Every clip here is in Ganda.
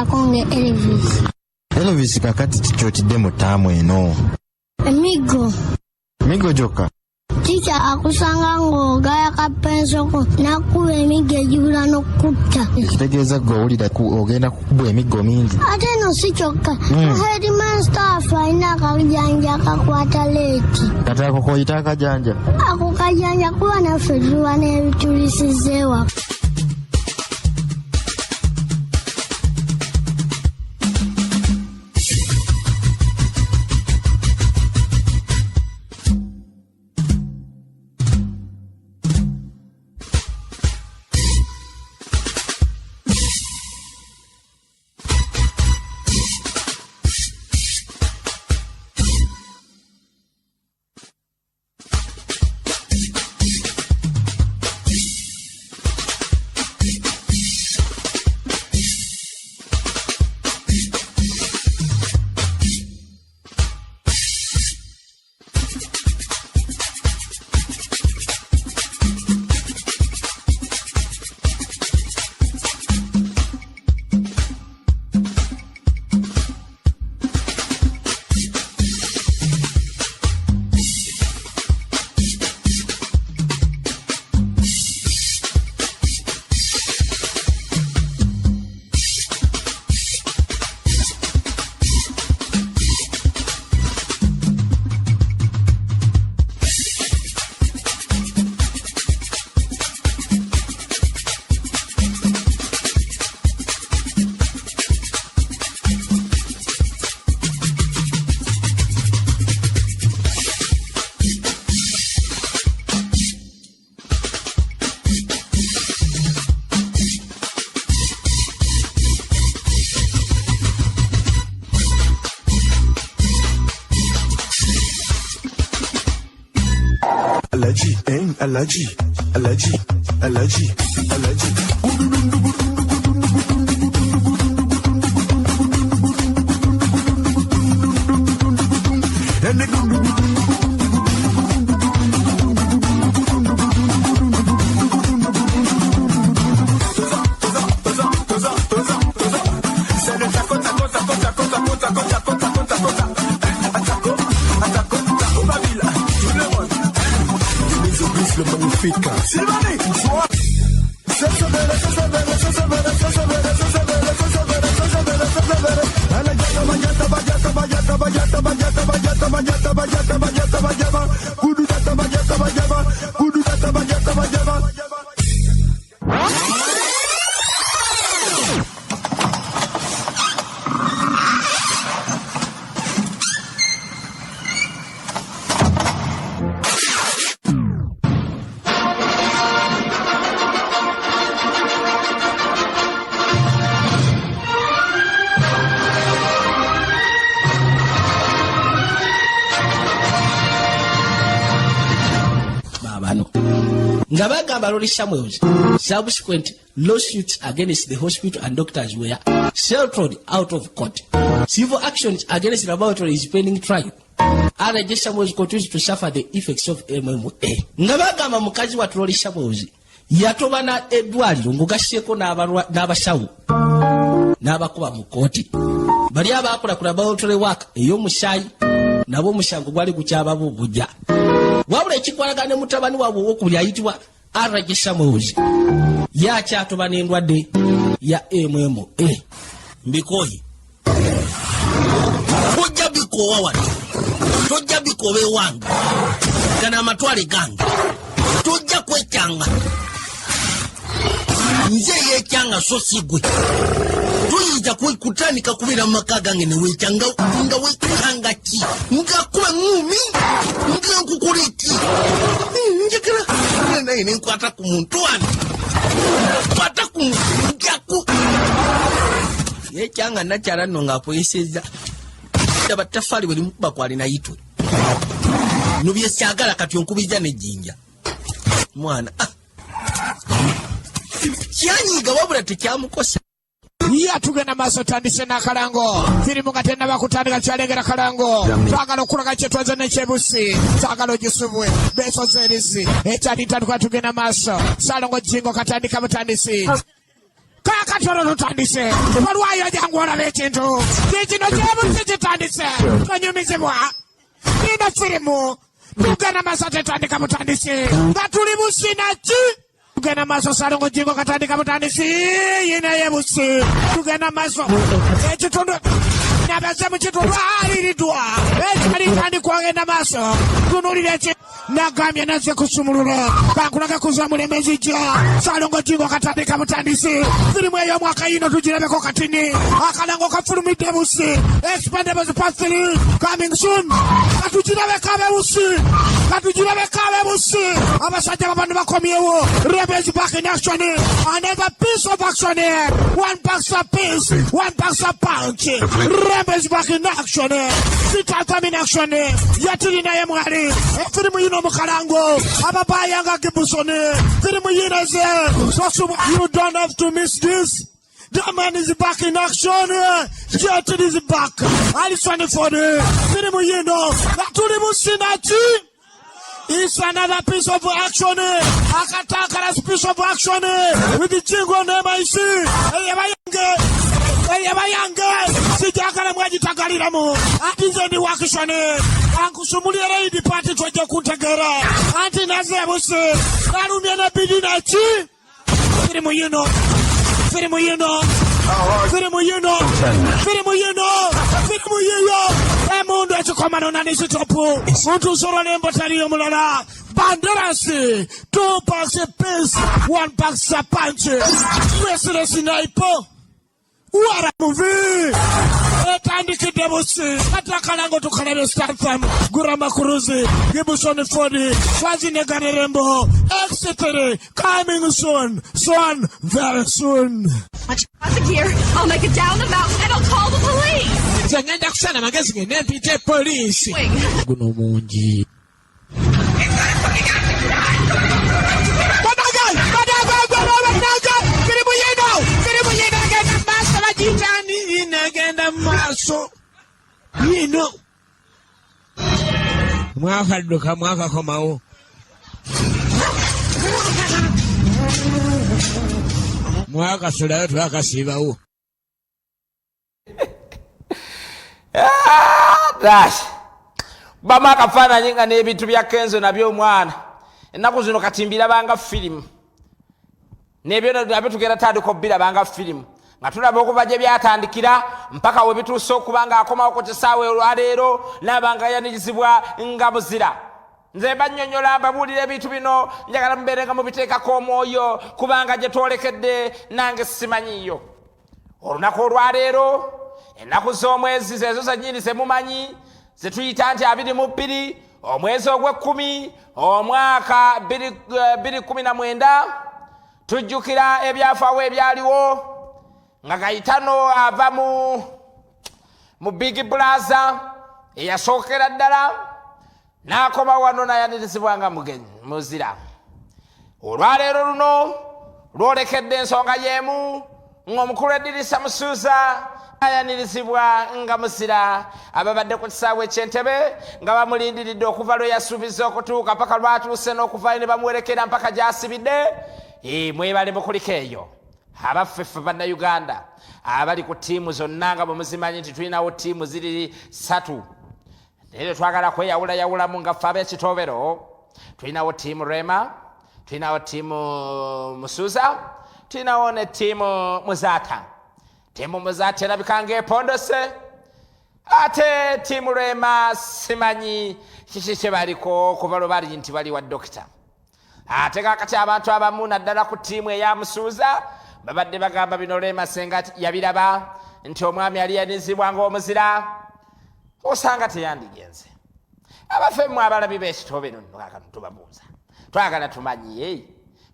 Okufaananako nga Elvis. Elvis kakati kikyotidde mu ttaamu eno? Emiggo. Miggo gyokka? Tica akusanga ng'ogaya ka pensoko n'akuba emiggo egibula n'okukutta. Ekitegeeza gwe owulira ogenda kukubwa emiggo mingi. Ate no si kyokka. Headmaster waffe alina akajanja akakwata leeti. Kati ako k'oyita akajanja? Ako kajanja kuba naffe tuba n'ebitulisiza ewaka. Alaji, eh, Alaji, Alaji, Alaji, Alaji. Babano nga bagamba Lori Samuels subsequent lawsuits against the hospital and doctors were settled out of court. Civil actions against the laboratory is pending trial. RJ Samuels continues to suffer the effects of MMA. Nga bagamba mukazi wa Lori Samuels yatoba na eddwaliro ng'ogasseeko n'abasawo n'abakuba mu kkooti bali abaakola ku laboratory work ey'omusaayi nabo omusango gwali gukyababubujja wabula ekikwalagana ne mutabani waabwe owokubiri ayitibwa RJ Samuels ye akyatoba n'endwadde ya MMA. Mbikooye tojja bikoowa wano tojja bikooba ewange gano amatwale gange tojja kwekyanga nze yekyanga so si gwe toyinza kutandika kubeera mu maka gange newekyanga nga wekyanga ki nga kuba ŋumi nga nkukola ki njagala naye nenkwata ku muntu wano kwata ku njaku yekyanga nakyala nno ng'akwesezza daba ttafaali bwe limukuba kwalina yitwe no byesyagala kati onkubiza nejjinja mwana ah. Kyanyiiga wabula tekyamukosa. Ya tugenda maaso tandise n'akalango firimu nga tennaba kutandika kyalengera kalango twagala okulaga kyetwaze nekyebusi twagala ogisubwe besoze erizi ekyali ntandika tugenda maaso salongo jingo katandika butandisi. Kaakati olwo tutandise, olwayo jangu olaba ekintu kikino kyebusi kitandise tonyumizibwa. Ino firimu tugenda maaso, tetandika butandisi nga tuli businaki. Tugenda maaso, Salongo Jingo katandika butandisi yinaye busi. Tugenda maaso, ekitundu nabaze mu kitundu aliriddwa ekyalitandikwa. Genda maaso, tunulira eki nagambye nazze kusumulula kankulaga kuza mulembe zijja. Salongo Jingo katandika butandisi firimu ey'omwaka yino tugirabeko katini. Akalango kafulumidde busi, Expendables Part 3 coming soon. Katugirabeko abebusi, katugirabeko abebusi. Abasajja babano bakomyewo. Rebels back in action, another piece of action here. One box of piece, one box of punch. Rebels back in action, Statham in action, yatiri naye mwali efirimu yino mukalango ababayanga Gibson firimu yino ze sosubwa. You don't have to miss this. The man is back in action. Jet is back. Alison Ford. Firimu yino. Tuli musinaki. It's another piece of action. Akatakara piece of action. With the Jingo name I see. Eyabayange. Eyabayange. Sijakala mwagitagaliramu. Ati nze ndi wakishoni. Ankusumulira lead part twajja kuntegera. Anti naze busi. Nalumye na bidi naki. Firimu yino. Firimu yino. Firimu yino. Firimu yino. Firimu yiyo. Emundu ekikomano nanisitopu. Muntu nsolo nembo taliyo mulala. Banderasi. Two packs a piece. One pack a punch. Wesley Sniper. What a movie! Etandikidde busi atakalango tukalabe Statham, Gurama Kuruzi, Gibson Ford, Schwarzenegger, Rambo X3 coming soon, soon, very soon. Watch the gear. I'll make it down the mountain and I'll call the police. Nze ngenda kusala magezi gende mpite poliisi. Wing. Guno mungi. Banange, banange, banange, firimu yino, firimu yino egenda mu maaso bagiyita yino egenda mu maaso yino mwakadduka mwakakomawo. Mwakasulayo twakasiibawo. Dash bamu akafaananyi nga n'ebintu bya Kenzo nabyo omwana ennaku zino kati mbirabanga firimu, nebyo nabyo tugenda tandika obirabanga firimu nga tulaba okuva gye byatandikira mpaka we bituuse okuba nga akomawo ku kisaawe olwaleero naaba nga yanirizibwa nga buzira. Nze bannyonnyola, mbabuulira ebintu bino, njagala mubeere nga mubiteekako omwoyo kubanga gye twolekedde nange simanyiiyo. Olunaku olwaleero, ennaku z'omwezi zezo zennyini zemumanyi zetuyita nti 22 omwezi ogw'ekkumi omwaka 2019, tujjukira ebyafaawo ebyaliwo nga Gayitano ava mu Big Brother eyasookera ddala n'akoma wano n'ayanirizibwa nga mugenyi muzira. Olwaleero luno lwolekedde ensonga y'emu ng'omukulu Eddirisa Musuuza ayanirizibwa nga muzira. Ababadde ku kisaawe eky'Entebe nga bamulindiridde okuva lwe yasuubiza okutuuka paka lwatuuse n'okuvaayo ne bamuwerekera mpaka gy'asibidde. Mwebale mukuliko eyo abaffe ffe Bannayuganda abali ku ttiimu zonna nga bwe muzimanyi nti tulinawo ttiimu ziri ssatu, naye tetwagala kweyawulayawulamu nga ffe ab'ekitobero. Tulinawo ttiimu Rema, tulinawo ttiimu Musuuza, tulinawo ne ttiimu Muzaata. Ttiimu Muzaata erabika ng'epondose, ate ttiimu Rema simanyi kiki kye baliko kuva lwe bali nti bali wa dokita. Ate kakati abantu abamu naddala ku ttiimu eya Musuuza babadde bagamba bino Rema senga yabiraba nti omwami yali yanizibwa ng'omuzira osanga teyandigenze. Abaffe mmwe abalabi b'ekitobero nno kakano tubabuuza, twagala tumanyiye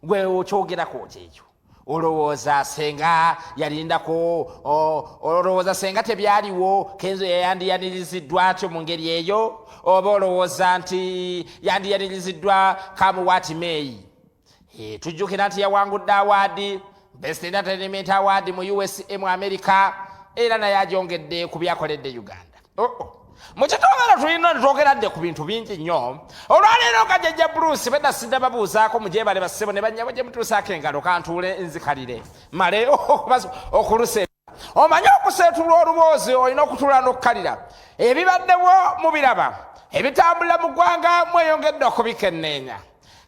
gwe okyogerako kyekyo. Olowooza senga yalindako, olowooza senga tebyaliwo Kenzo yayandiyaniriziddwa atyo mu ngeri eyo, oba olowooza nti yandiyaniriziddwa kamuwaati meeyi? Tujjukira nti yawangudde award, Best Entertainment Award mu USA, mu America, era naye agyongedde ku byakoledde Uganda. Oh, oh. Mu kitongole tulina twogera dde ku bintu bingi nnyo. Olwaleero nga Jjajja Bruce bedda sidda babuuzaako mugyebale bassebo ne bannyabo gye mutuusaako engalo kantuule nzikalire male okulusa. Omanyi okuseetulwa oluboozi olina okutuula n'okukalira. Ebibaddewo mubiraba, ebitambulira mu ggwanga mweyongedde okubikenneenya.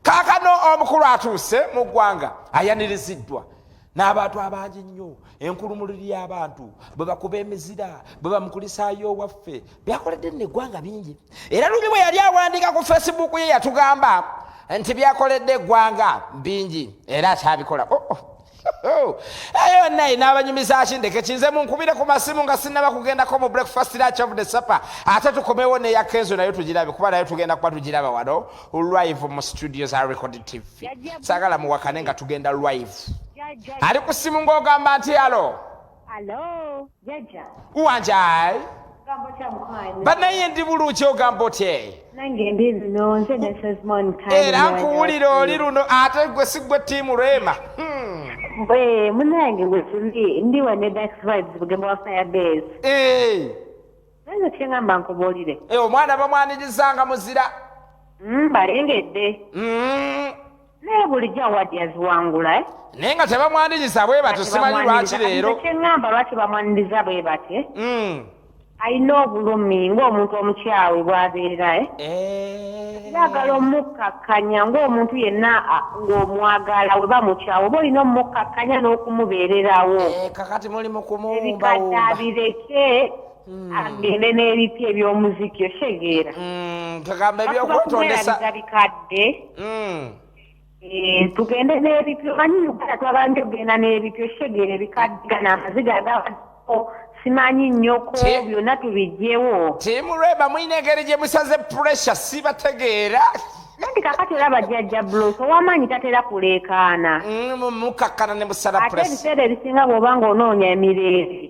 Kaakano omukulu atuuse mu ggwanga ayaniriziddwa n'abantu abangi nnyo, enkulumuliri y'abantu bwe bakuba emizira bwe bamukulisaayo owaffe. Byakoledde nno eggwanga bingi, era luli bwe yali awandiika ku Facebook ye yatugamba nti byakoledde eggwanga bingi era akyabikola. Oh, oh. Eyo naye n'abanyumiza ki ndeke kinze munkubire ku masimu nga sinnaba kugendako mu breakfast lunch of the supper, ate tukomewo neya Kenzo nayo tugirabe kuba nayo tugenda kuba tugiraba wano live mu studio za Record TV. Saagala muwakane nga tugenda live. Ali ku simu ng'ogamba nti alo. Alo, jajja. Wanjai. Gambo kya mukwano. Banaye ndi bulungi ogamba otye? Nange ndi luno nze Mrs. Monica. Era nkuwulira oli luno ate gwe si gwe ttiimu Rema. Bwe munange gwe tuli ndi wa ne Dax Vibes Bugembe wa Firebase. Nange kye ngamba nkubuulire. Omwana bamwanirizanga muzira. Balengedde. Naye bulijjo award yaziwangula, eh? Naye nga tebamwaniriza bwe batyo, simanyi lwaki leero. Kye ŋŋamba lwaki bamwaniriza bwe batyo, eh? Alina obulumi ng'omuntu omukyawe bw'abeera, eh? Baagala omukkakkanya ng'omuntu yenna ng'omwagala we bamukyawa oba olina omukkakkanya n'okumubeererawo. Kakati muli mu kumuwumbawumba. Ebikadde abireke agende n'ebipya eby'omuziki, otegeera. Kagamba ebyokwetondesa. Bakuba bikadde. Tugende n'ebipya, omanyi Uganda twagala nnyo okugenda n'ebipya, otegeera ebikadde gano amaziga agabaddewo simanyi nnyoko byonna tubijjewo. Ttiimu Rema mulina engeri gye musaze pressure sibategeera. Anti kakati olaba Jjajja Bruce ow'amaanyi tatera kuleekaana. Mukakkana ne musala Ate pressure. ebiseera ebisinga bw'oba ng'onoonya emirembe,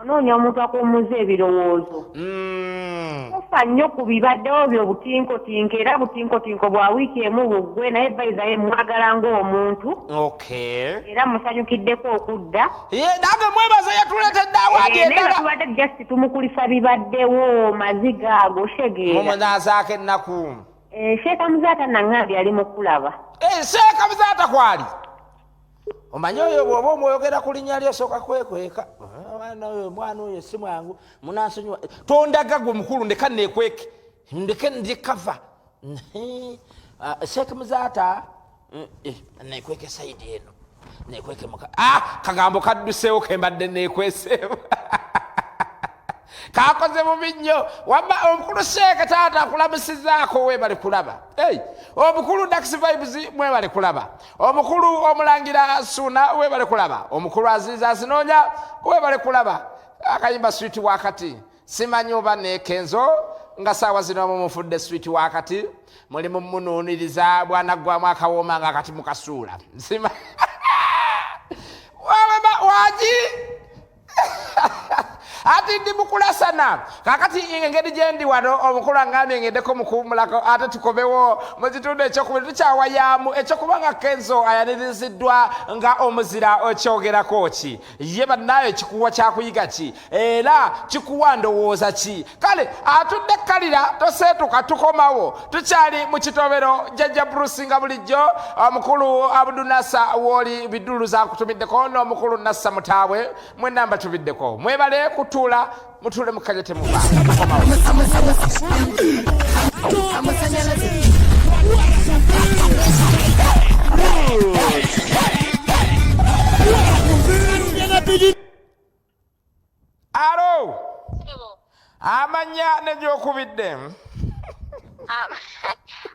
onoonya omuntu akuwummuza ebirowoozo. Tofa nnyo ku bibaddewo byo butinkotinko, era butinkotinko bwa wiiki emu buggwe, naye by the way mwagala ng'omuntu. Era musanyukiddeko okudda. Ye nange mwebaza yatuleetedde award Naye nga endala. tubadde just tumukulisa bibaddewo maziga ago otegeera. Mumunaazaako ennaku. Sheikh Muzaata naŋŋambye ali mu kulaba. Sheikh Muzaata kwali. Omanyi oyo bw'oba omwogera ku linnya lye osooka kwekweka. Omwana oyo, omwana oyo si mwangu, munansonyiwa. Tondaga gwe mukulu, ndeka neekweke, ndeke ndye kava. Sheikh Muzaata, neekweke sayidi eno, neekweke muka. Kagambo kadduseewo ke mbadde neekweseewo. Kakoze bubi nnyo. Wamma omukulu Sheikh taata akulamusizaako, weebale kulaba. Hey, omukulu Dax Vibes mwebale kulaba. Omukulu omulangira Suna weebale kulaba. Omukulu Aziza Azinoonya weebale kulaba. Akayimba sweet wakati. Simanyi oba ne Kenzo nga saawa zino mumufudde sweet wakati. Mulimu munuuniriza bw'anaggwamu akawooma nga kati mukasuula. Waagi? Ati ndi mukulasana kakati engeri gyendi wano omukulu angambye ngendeko mukuwumulako ate tukomewo mu kitundu ekyokubiri tukyawayaamu ekyokuba nga Kenzo ayaniriziddwa nga omuzira okyogerako ki ye bannaayo kikuwa kyakuyiga ki era kikuwa ndowooza ki. Kale atudde kalira toseetuka tukomawo tukyali mu kitobero Jjajja Bruce nga bulijjo omukulu Abdu Nasa wooli bidulu zankutumiddeko n'omukulu Nasa Mutaabwe mwenna mbatubiddeko mwebale kutuula mutuule mukkaje temuva tukomawo. Alo. Amanya ne gy'okubidde.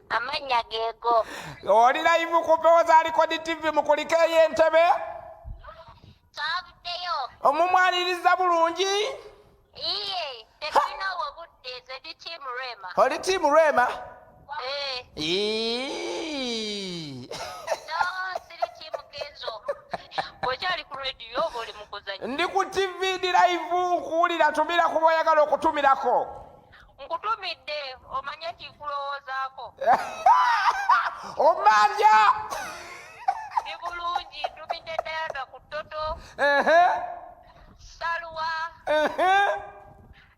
Amannya geego. Oli live ku mpewo za Record TV mukulike ey'Entebbe. Twavuddeyo. Omumwaniriza bulungi. Iye, tetulina obwo budde, nze ndi ttiimu Rema. Oli ttiimu Rema? Eh. No, siri ttiimu Kenzo. Bw'okyali ku radio oba oli mu kuzannya? Ndi ku TV ndi live nkuwulira tumira kuba oyagala okutumirako. Nkutumidde omanye nti nkulowoozaako. Omanja! Ndi bulungi, ntumidde Diana ku Toto. Salwa.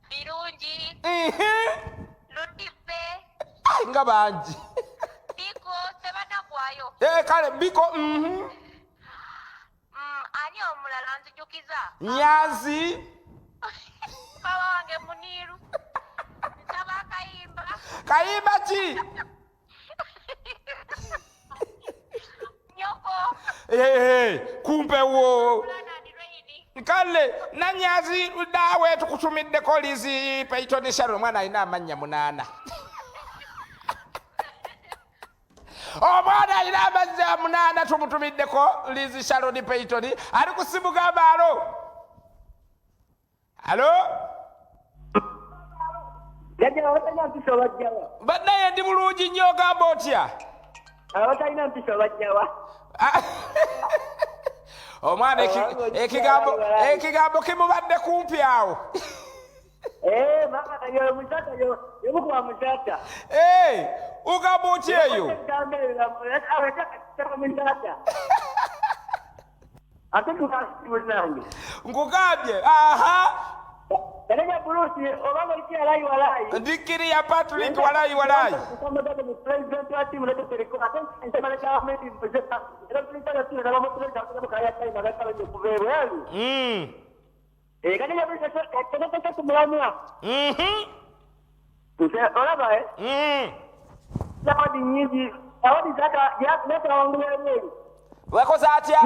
Birungi. Ludipe. Nga bangi. Biko tebanagwayo. Eh, kale Biko. Ani omulala nzijukiza? Nyazi. Baba wange Muniru. Nsaba akayimba. Kayimba ki? Nyoko. Hey, kumpewo. Kale Nanyazi naawe tukutumiddeko Lizi Peyton Sharon, omwana alina amannya 8. Omwana alina amannya 8 tumutumiddeko Lizi Sharon Peyton, ali ku ssimu gamba alo. Alo? Bannaye ndi bulungi nnyo, ogamba otya? Abatalina mpisa bajjawa. Omwana ekigambo kimubadde kumpi awo. Ugamba otya eyo? Nkugambye, aha. Ndikiri ya Patrick walayi walayi. Wakoze atya?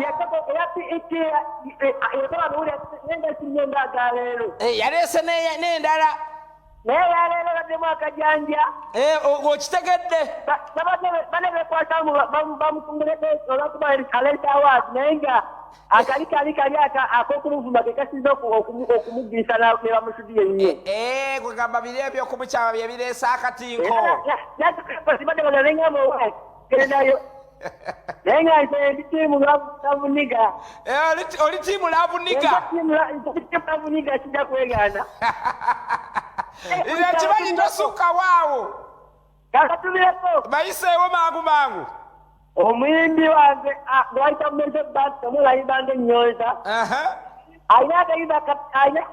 Yaleese n'endala. Naye yaleero baddemu akajanja. Okitegedde? Bane bekwatamu bamufunguledde olw'okuba aleese awaadi, naye nga akali kali kali ak'okumuvuma ke kasinze okumugisa ne bamusudiye ennyo. Kugamba biri eby'okumukyama bye bireese akatinko. Gendayo. Naye nga nze ndi ttiimu Lavuniga. Oli ttiimu Lavuniga? Ndi ttiimu Lavuniga, sijja kwegaana. Ekimanyi tosukka waawo. Kakatumireko. Bayiseewo mangu mangu. Omuyimbi wange gwayita Mese Banks, omulayimba ng'ennyonza. Alina akayimba alina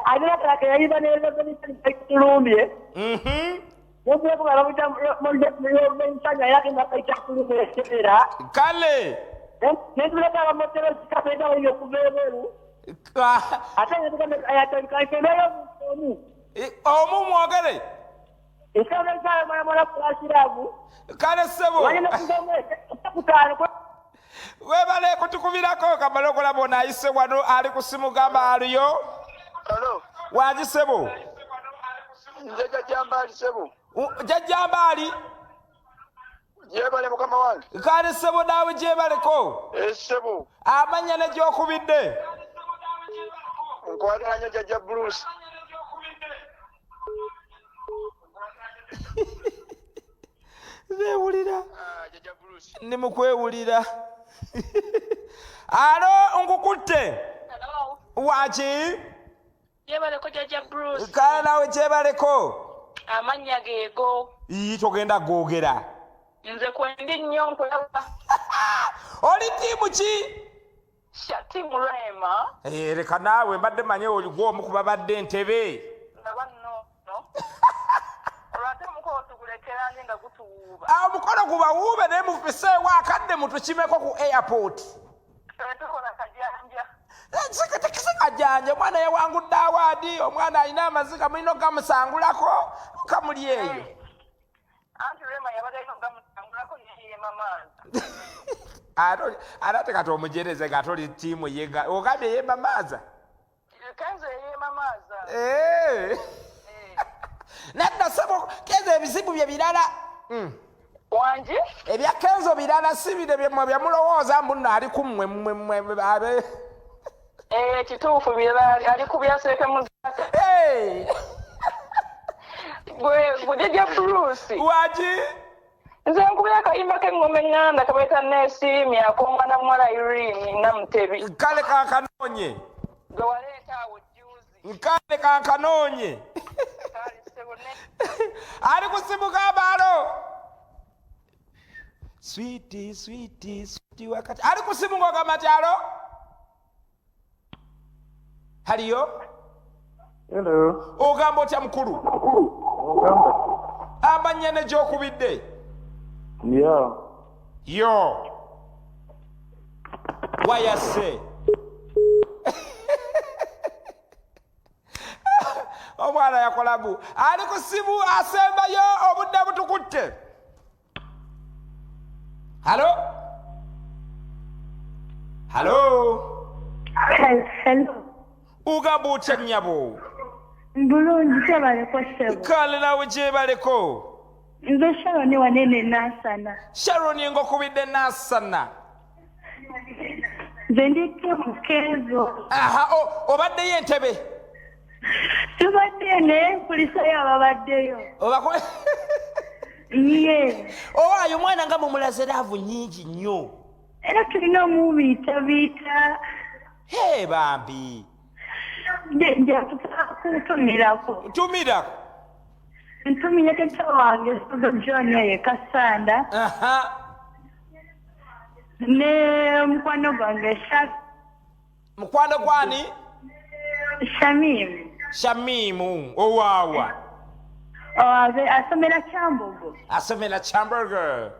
Alina akalala ke yayimba ne Revolution Tulumbye. Kale. Omu mwogere. Kale ssebo. Webale kutukubirako kamala okulaba ono ayise wano ali ku ssimu gamba aliyo. Wangi ssebo. Nze Jjajja Mbaali ssebo. Jjajja Mbaali. Gyebale mukama wange. Kale ssebo naawe gyebaleko. Ssebo. Amannya ne gy'okubidde. Nkwagala nnyo Jjajja Bruce. Newulira. Ndi mu kwewulira. Alo nkukutte. Waki? Gyebaleko Jjajja Bruce. Kale naawe gyebaleko. Amannya geego. Ii togenda googera. Nze kwendi nnyo nkulaba. Oli ttiimu ki? Ttiimu Rema. Leka naawe mbadde manye oli gw'omu ku babadde Entebbe. Ndaba nno. Olwate omukolo tugulekera nje nga gutuwuuba. Omukolo gubawuube naye mufiseewo akadde mutukimeko ku airport. Tukola kajanja. Kajanja omwana yawangudde awaadi, omwana alina amaziga mulina okugamusangulako kamuli eyo. Anti Rema yabadde alina okugamusangulako naye ye mamaaza. Ate kati omujereze nga toli ttiimu ye nga ogambye ye mamaaza. Kenzo ye mamaaza. Nedda ssebo, Kenzo ebizibu bye birala. Wangi? Ebya Kenzo birala si bino bye mmwe bye mulowooza mbu nno ali ku mmwe, mmwe, mmwe, abe. Kituufu birala, ali ku byaseeke muzaata. Gwe Jjajja Bruce. Wangi? Nze nkubira akayimba k'engoma eŋŋanda kabayita Neesiimye ak'omwana muwala Irene Namutebi. Kale kankanoonye. Gwe waleeta awo jjuuzi. Kale kankanoonye. Ali ku ssimu gamba alo. Sweetie, sweetie, sweetie wakati. Ali ku ssimu ng'ogamba nti alo. Haliyo. Hello. Ogamba otya mukulu? Ogamba. Amannya ne gy'okubidde? Yo. Yo. Wayase. Omwana yakolamu. Ali ku ssimu asembayo obudde butukutte. Halo? Halo? Hello. Ugamba otya nnyabo? Bulungi kyebaleko ssebo. Kale naawe gyebaleko. Nze Sharon wanene Nansana. Sharon ng'okubidde Nansana. Nze ndi tiimu Kenzo. Aha, obaddeyo Entebbe? Tubaddeyo naye nkulisayo ababaddeyo. Ye. Owaayo omwana nga mumulaze laavu nnyingi nnyo. Era tulina omubiitabiita. Hee bambi. Nja kutumirako. Tumirako. Ntumire tata wange Sozo John eyo Kasanda. Aha. Ne mukwano gwange Mukwano gwani? Shamimu. Shamimu owaawa. Owabe asomera Kyambogo. Asomera Kyambogo.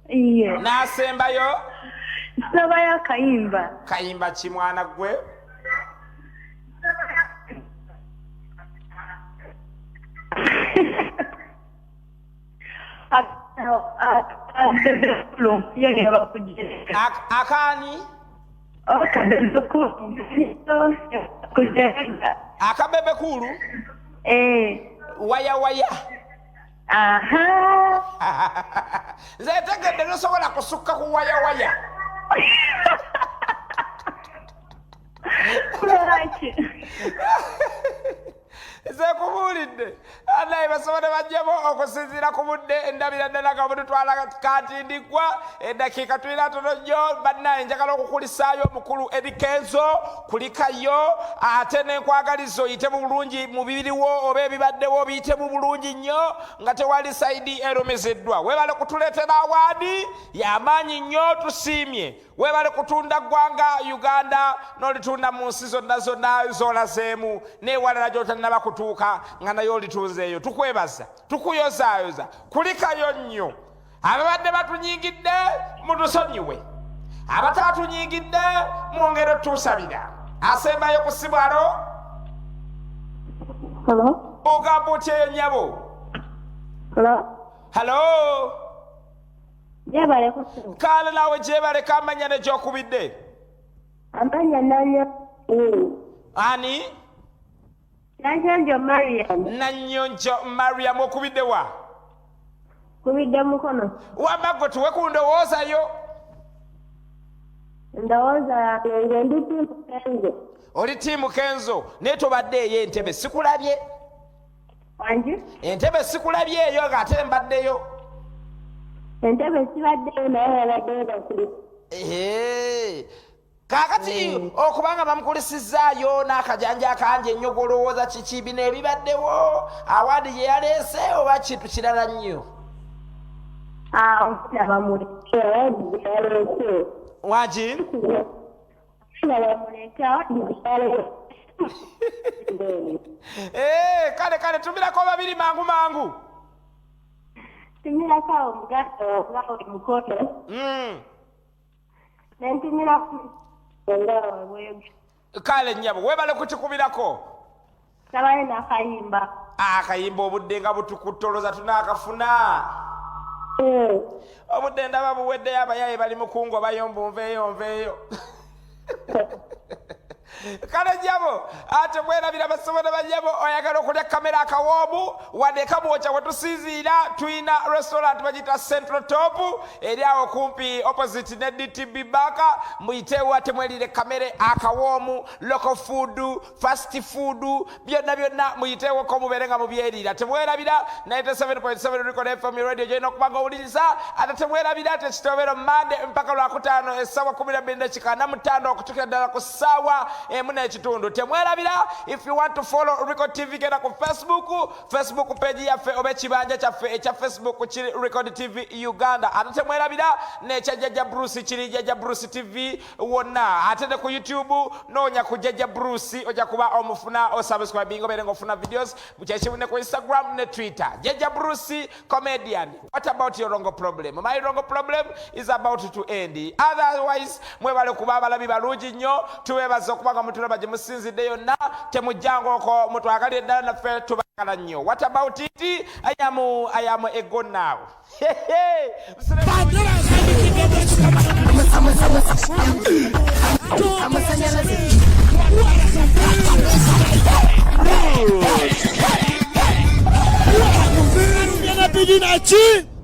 Iye. N'asembayo? Nsabayo akayimba. Kayimba ki mwana gwe? Akaani? Akabebe kulu? Waya waya. Aha. Nze ntegedde tosobola kusukka ku waya waya. Lwaki? Nze nkubuulidde naye basobole bajjemu okusinziira ku budde ndabira ddala nga bututwala katindigwa eddakiika tulina ntono nnyo bannaye njagala okukulisaayo omukulu Eddy Kenzo kulikayo ate n'enkwagaliza oyitemu bulungi mu biriwo oba ebibaddewo biyitemu bulungi nnyo nga tewali sayidi erumiziddwa. Weebale kutuleetera awaadi y'amaanyi nnyo tusiimye. Weebale kutunda ggwanga Uganda n'olitunda mu nsi zonna zonna z'olazeemu n'ewalala gy'otannaba kutuuka nga naye olitunzeeyo. Tukwebaza, tukuyozaayoza, kulikayo nnyo. Ababadde batunyigidde mutusonyiwe, abatatunyigidde mwongere otutusabira. Asembayo ku ssimu alo? Hello? Ogamba otya eyo nnyabo? Hello? Hello? Gyebaleko ssebo. Kale naawe gyebaleko amannya ne gy'okubidde. Amannya Nanyonjo. Ani? Nanyonjo Mariam. Nanyonjo Mariam okubidde wa? Kubidde Mukono. Wamma ggwe tuwe ku ndowooza yo. Ndowooza yange nze ndi ttiimu Kenzo. Oli ttiimu Kenzo naye tobadde eyo Entebbe sikulabye. Wangi? Entebbe sikulabye eyo ng'ate mbaddeyo. Entebbe sibaddeyo naye babaddeyo bakuli. Kaakati okubanga bamukulisizaayo n'akajanja akangi ennyo gw'olowooza kiki bino ebibaddewo awaadi gye yaleese oba kintu kirala nnyo? Omwana bamuleke awaadi gye yaleese. Wangi? Omwana bamuleke awaadi gye yaleese. Kale kale tumirako babiri mangu mangu. Tumirako awo muganda wange awo Mukono. Nentumirako Kale nnyabo weebale kutukubirako. Sabayo n'akayimba. Akayimba obudde nga butukuttoloza tunaakafuna. Obudde ndaba buweddeyo abayaaye bali mu kungobayo mbu nveeyo nveeyo. Kale nnyabo ate mwerabira basebo ne bannyabo oyagala okulya kamera akawoomu wadde kamwokya we tusinziira tulina restaurant bagiyita Central Top eri awo kumpi opposite ne DTB Bank muyiteewo ate mwerire kamere akawoomu local food fast food byonna byonna muyiteewoko mubeere nga mubyeriira. Temwerabira 97.7 Record FM radio gyolina okuba nga owuliriza ate temwerabira tekitobero Monday mpaka Lwakutaano essaawa 12:45 okutuukira ddala ku ssaawa Emu n'ekitundu. Temwerabira, if you want to follow Record TV, genda ku Facebook, Facebook page yaffe oba ekibanja kyaffe ekya Facebook kiri Record TV Uganda. Ate temwerabira n'ekya Jjajja Bruce kiri Jjajja Bruce TV wonna. Ate ne ku YouTube noonya ku Jjajja Bruce, ojja kuba omufuna, osubscribing, obeere ng'ofuna videos. Kyekimu ne ku Instagram ne Twitter, Jjajja Bruce Comedian. What about your wrong problem? My wrong problem is about to end. Otherwise, mwebale kuba abalabi balungi nnyo. Tubebaza okuba nga mutulaba gye musinzidde yonna. Temujjanga okwo, mutwagalire ddala, naffe tubagala nnyo. What about it? I am a go now. Ki?